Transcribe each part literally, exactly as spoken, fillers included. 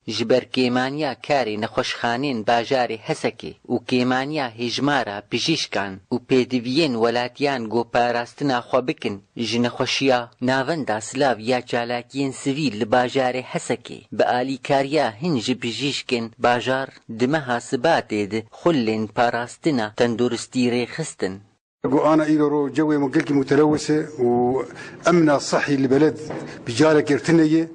Ji ber kêmaniya karê nexweşxanên bajarê Hesekê û kêmaniya hêjmara pijîşkan û pêdiviyên welatiyan ku parastina xwe bikin ji nexweşiya Navenda Silav ya Çalakiyên Sivîl li bajarê Hesekê bi alîkariya hin ji pijîşkên bajar di meha Sibatê de xulên parastina tenduristî rêxistin. Got ana îro ro cewê me gelkî mutelewis e û emna sihî li beled bi carekê tune ye.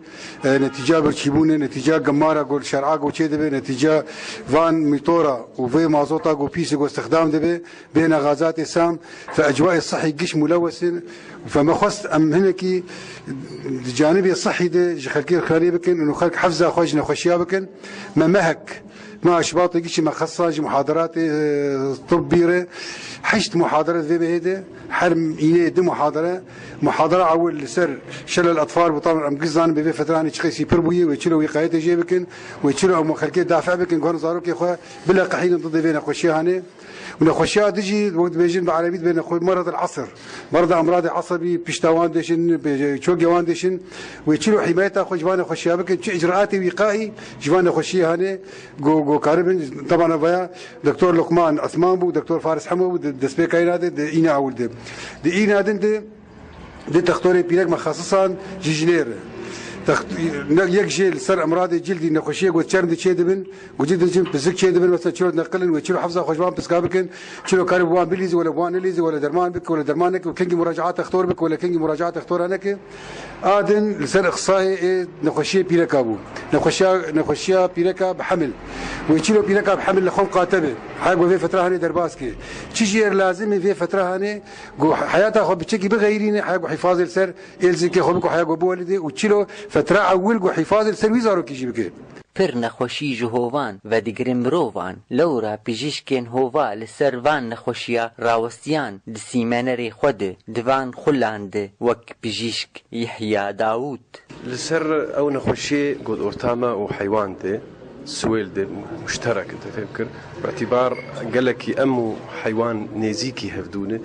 E, netîca birçîbûnê, netîca gemara ku li şer'a ku çêdibe, netîca van mîtora û vê mazota ku pîsê ku îstixdam dibe, bêhna gazatê sam, fe ecwayê sihî giş mulewes in. Fe me xwest em hinekî di canibê sihî de ji xelkê xirê bikin û xelk hefza xwe ji nexweşiya bikin. Me mehek Meha Şibatê gişî me xesan ji muhaderatê, e, tibbî re heşt muhadere di vê mehê de, her înê du muhadere. Muhadera ewil li ser şelel etfal bû, taban em giş zanin bi vê feteranê çi qesî pir bûye, wê çilo wîqayetê jê bikin, wê çilo em xelkê dafe bikin, guhan zarokê xwe bileqehînin didê vê nexweşiya hanê. Û nexweşiya dijî, wek dibêjin bi erebî dibê nexwe-, merad el esr. Merad emradê esebî, pişta wan dêşin, çokê wan dêşin. Wê çilo hîmayeta xwe ji van nexweşiya bikin, çi icraatê wîqaî ji van nexweşiyê hanê. Go, go karibin, tebana vaya Doktor Luqman Esman bû, Doktor Faris Hemo bû, di destpêka îna de, di îna ewil de. Di îna din de, di textorê pîrek me xesisan ji jinê re. Text-, ne, yek jê li ser emradê cildî nexweşiyê got çerm di çê dibin, got cildin jin pizik çê dibin, mesela çilo neqilin wê çilo hefza xwe ji wan piska bikin, çilo karib wan bilîzi, wele wan nelîzi, wele derman bik, wele derman neke, wele kengî muracaat textor bik, wele kengî muracaat textora neke. A din li ser ixsayê ê nexweşiyê pîreka bû. Nexweşiya, nexweşiya pîreka bi hemil. Wê çilo pîreka bi hemil li xwe qate be. Haya ku vê fetra hanê derbas ke. Çi jê re lazim e vê fetra hanê ku heyata xwe biçekî bixeyrîne, haya ku hîfazê li ser êlzikê xwe biko, haya ku biwelidê û çilo fetra ewil ku hîfazê li ser wî zarokî jî bike. Pir nexweşî ji hovan vedigirin mirovan. Lewra pijîşkên hova li ser van nexweşiya rawestiyan di sîmenerê xwe de di van xulan de wek pijîşk Yehya Dawûd. Li ser ew nexweşiyê got orta me û heywan tê, siwêl dê, muşterek in, te fêm kir. Bi îtîbar gelekî em û heywan nêzîkî hevdû ne.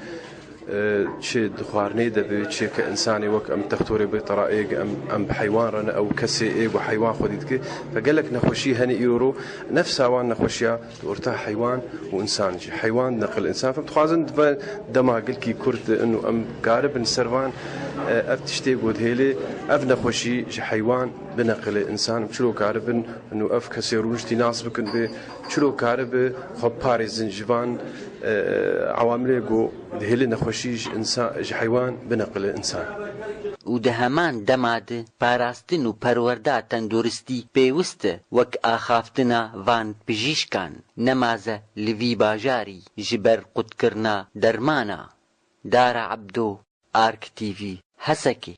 E, çi di xwarinê de be, çi ke insanê wek em textorê be, tera ê ge em, em bi heywan re ne, ew kesê ê gu heywan xwedî dike. Ve gelek nexweşî hene îro ro, nefsa wan nexweşiya di orta heywan û insan jî. Heywan neqil insan. Fem dixwazin di ve dema gelkî kurt de inu em karibin ser van, e, ev tiştê got hêlê, ev nexweşî ji heywan bineqile insan. Çilo karibin inu ev kesê rûniştî nas bikin be, çilo karibe xwe parêzin ji van, e, ewamilê got dihêlê nexweşî ji insan, ji heywan bineqile insan. Û di heman dema de parastin û perwerda tenduristî pêwist e wek axaftina van pijîşkan, nemaze li vî bajarî ji ber qutkirina dermana. Dara Ebdo, Ark T V, Hesekê.